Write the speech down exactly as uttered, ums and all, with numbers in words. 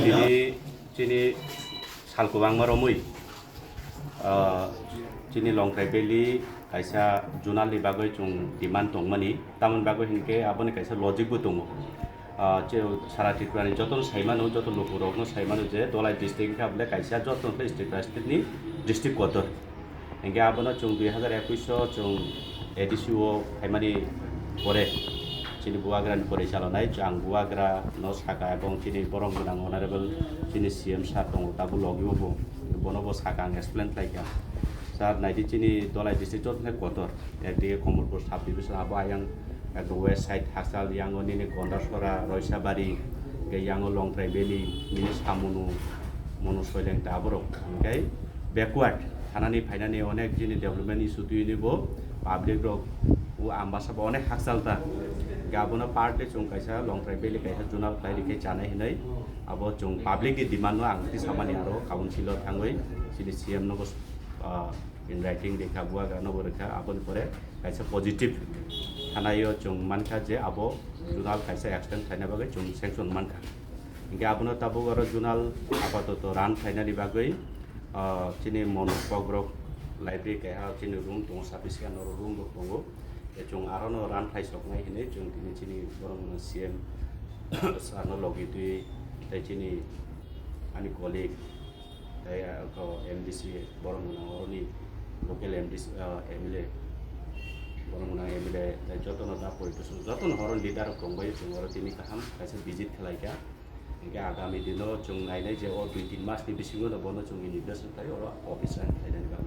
Chini, chini sal kwbangma romwi, ah, chini Longtrai Valley kaisa zonal ni bagwi chwng demand tongmani, tamoni bagwi hinkhe aboni kaisa logic bo tongo. Ah, je sara Tripura ni jotono saimano, joto lukurokno saimano je Dholai district hinkhe abole kaisa jotono khe state by state ni district kotor. Hinkhe abono chwng dui hazar ekush o chwng A D C o phaimani pore chini bubagrani pore chalonai, ang bubagra no saka ebong chini borom gwnang honorable chini C M sir tongo, tabuk logi o bo, bono bo saka, ang explain khlaikha. Sir, naidi chini Dholai district joto khe kotor, ekdige Kamalpur sub division abo ayang ekdom west side Hakchal, yango nini Gondasora, Roisabari, hingke yango Longtrai Valley, nini Samunu, Monu Soileng ta aborok, hingke backward thanani phainani onek jini development issue twiwi bo public rok o Ambasa bo onek hakchal ta. Hingke abono partly chwng kaisa Longtrai Valley kaisa zonal khlai rikhe chanai hinwi abo chwng public ni demand no ang twi samani aro council o thangwi chini C M no bo, ah, in writing rikha, bubagra no bo rikha, aboni pore kaisa positive thanaio chwng mankha je abo zonal kaisa extend khlaina bagwi chwng sanction mankha. Hinkhe abono tabuk oro zonal apatoto run khlainani bagwi, ah, chini Mono Kokrok library keha chini room tongo, sabi sika noro room rok tongo. Tei chwng arono run khlai soknai hinwi chwng tini chini borok mano C M sir no logi twi tei chini ani colleague tei, ah, ko M D C borok mwnang oroni local M D C, ah, M L A borok mwnang M L A tei jotono da poridoson jotono horo leader rok tongbai chwng oro tini kaham kaisa visit khlaikha. Hinkhe agami dino chwng nainai je o dui tin mas ni bisingo no bono chwng inauguration khlai oro office run khlainani bagwi.